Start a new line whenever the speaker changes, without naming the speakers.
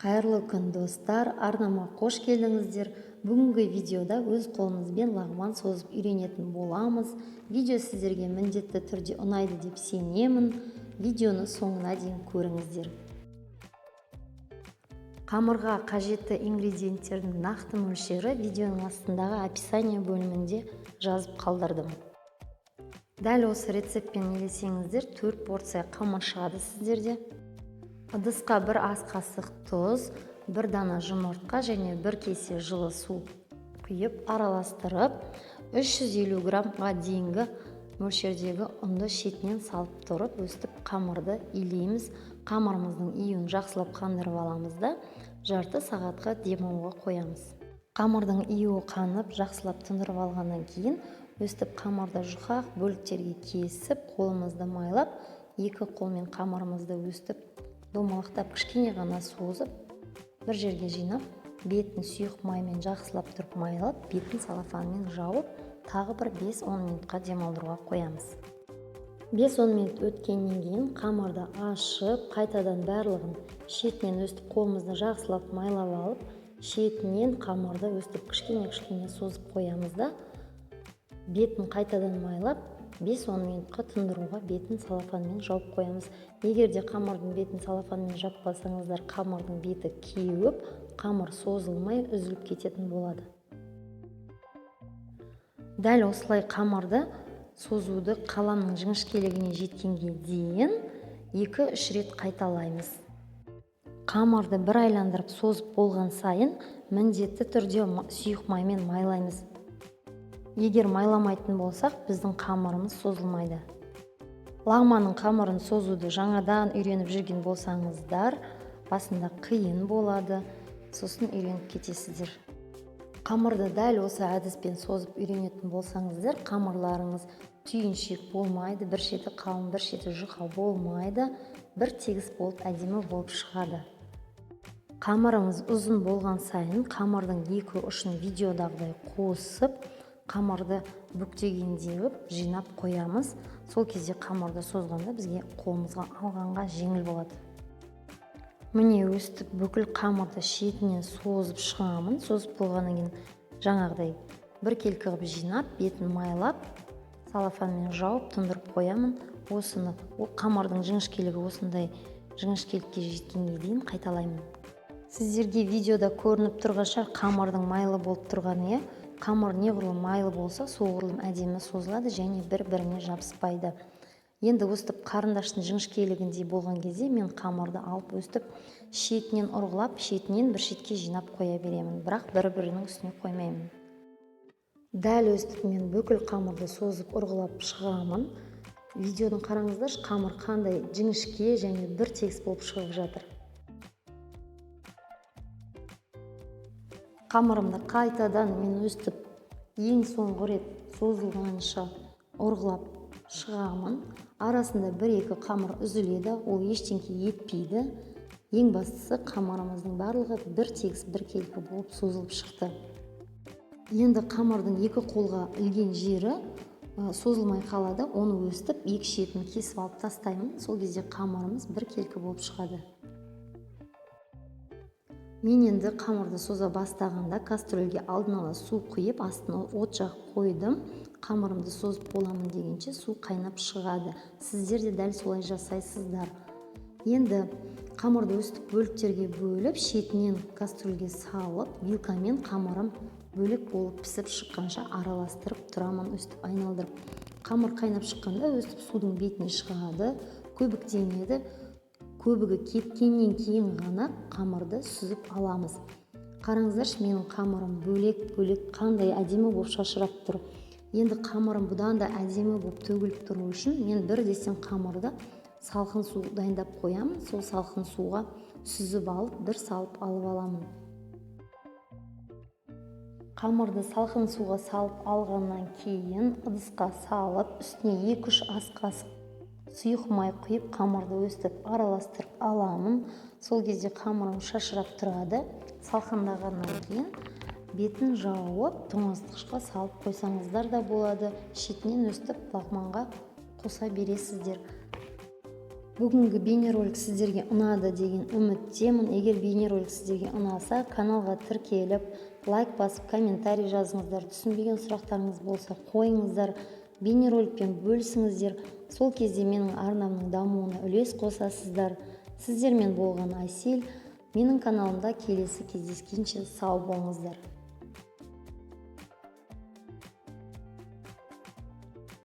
Қайырлы күн, достар! Арнама қош келдіңіздер. Бүгінгі видеода өз қолымызбен лағман созып үйренетін боламыз. Видео сіздерге міндетті түрде ұнайды деп сенемін. Видеоны соңына дейін көріңіздер. Қамырға қажетті ингредиенттердің нақты мөлшері видеоның астындағы описание бөлімінде жазып қалдырдым. Дәл осы рецептпен елесеңіздер, 4 порция қамыр шығады сіздерде. Ыдысқа 1 ас қасық тұз, 1 дана жұмыртқа және 1 кесе жылы су құйып араластырып, 350 граммға дейінгі мөлшердегі ұнды шетінен салып тұрып, өстіп қамырды илейміз. Қамырымыздың июін жақсылап қандырып аламыз да, жарты сағатқа демалуға қоямыз. Қамырдың июі қанып, жақсылап тындырып алғаннан кейін, өстіп қамырды жұқақ бөліктерге кесіп, қолымызды майлап, екі қолмен қамырымызды өстіп домалақтап кішкене ғана созып, бір жерге жинап, бетін сұйық маймен жақсылап тұрып майлап, бетін целлофанмен жауып, тағы бір 5-10 минутқа демалдыруға қоямыз. 5-10 минут өткеннен кейін қамырды ашып, қайтадан барлығын шетінен өстіп қолымызды жақсылап майлап алып, шетінен қамырды өстіп кішкене-кішкене созып қоямыз да, бетін қайтадан майлап, 5-10 минутқа тындыруға бетін целлофанмен жауып қоямыз. Егер де қамырдың бетін целлофанмен жаппасаңыздар, қамырдың беті кеуіп, қамыр созылмай үзіліп кететін болады. Дәл осылай қамырды созуды қаламның жіңішкелігіне жеткенге дейін 2-3 рет қайталаймыз. Қамырды бір айландырып созып болған сайын міндетті түрде сұйық маймен майлаймыз. Егер майламайтын болсақ, біздің қамырымыз созылмайды. Лағманның қамырын созуды жаңадан үйреніп жүрген болсаңыздар, басында қиын болады, сосын үйреніп кетесіздер. Қамырды дәл осы әдіспен созып үйренетін болсаңыздар, қамырларыңыз түйіншек болмайды, бір шеті қалың, бір шеті жұқа болмайды, бір тегіс болып әдемі болып шығады. Қамырымыз ұзын болған сайын қамырдың екі ұшын видеодағыдай қосып, қамырды бүктегендей қылып жинап қоямыз. Сол кезде қамырды созғанда бізге қолымызға алғанға жеңіл болады. Міне, өстіп бүкіл қамырды шетінен созып шығамын. Созып болғаннан кейін жаңағыдай біркелкі қылып жинап, бетін майлап, целлофанмен жауып тұндырып қоямын. Осыны ол қамырдың жіңішкелігі осындай жіңішкелікке жеткенге дейін қайталаймын. Сіздерге видеода көрініп тұрған шығар қамырдың майлы болып тұрғаны, иә? Қамыр неғұрлым майлы болса, соғұрлым әдемі созылады және бір-біріне жабыспайды. Енді өстіп қарындаштың жіңішкелігіндей болған кезде мен қамырды алып өстіп шетінен ұрғылап, шетінен бір шетке жинап қоя беремін, бірақ бір-бірінің үстіне қоймаймын. Дәл өстіп мен бүкіл қамырды созып ұрғылап шығамын. Видеоны қараңыздаршы, қамыр қандай жіңішке және бір тегіс болып шығып жатыр. Қамырымды қайтадан мен өстіп ең соңғы рет созылғанша ұрғылап шығамын. Арасында бір-екі қамыр үзіледі, ол ештеңке етпейді. Ең бастысы қамырымыздың барлығы бір тегіс біркелкі болып созылып шықты. Енді қамырдың екі қолға ілген жері созылмай қалады, оны өстіп екі шетін кесіп алып тастаймын. Сол кезде қамырымыз біркелкі болып шығады. Мен енді қамырды соза бастағанда кастрюльге алдын ала су құйып, астына от жағып қойдым. Қамырымды созып боламын дегенше су қайнап шығады. Сіздер де дәл солай жасайсыздар. Енді қамырды өстіп бөліктерге бөліп, шетінен кастрюльге салып, вилкамен қамырым бөлек болып пісіп шыққанша араластырып тұрамын, өстіп айналдырып. Қамыр қайнап шыққанда өстіп судың бетіне шығады, көбіктенеді. Көбігі кеткеннен кейін ғана қамырды сүзіп аламыз. Қараңыздаршы, менің қамырым бөлек-бөлек қандай әдемі болып шашырап тұр. Енді қамырым бұдан да әдемі болып төгіліп тұру үшін мен бір десем қамырды салқын су дайындап қоямын. Сол салқын суға сүзіп алып, бір салып алып аламын. Қамырды салқын суға салып алғаннан кейін ыдысқа салып, үстіне 2-3 ас қасық сұйық май құйып, қамырды өстіп араластырып аламын. Сол кезде қамырым шашырап тұрады. Салқындағаннан кейін бетін жауып, тоңазытқышқа салып қойсаңыздар да болады. Шетінен өстіп лағманға қоса бересіздер. Бүгінгі бейнеролик сіздерге ұнады деген үміттемін. Егер бейнеролик сіздерге ұнаса, каналға тіркеліп, лайк басып, комментарий жазыңыздар. Түсінбеген сұрақтарыңыз болса, қойыңыздар, бейнероликпен бөлісіңіздер. Сол кезде менің арнамның дамуына үлес қосасыздар. Сіздермен болған Әсел. Менің каналымда келесі кездескенше сау болыңыздар.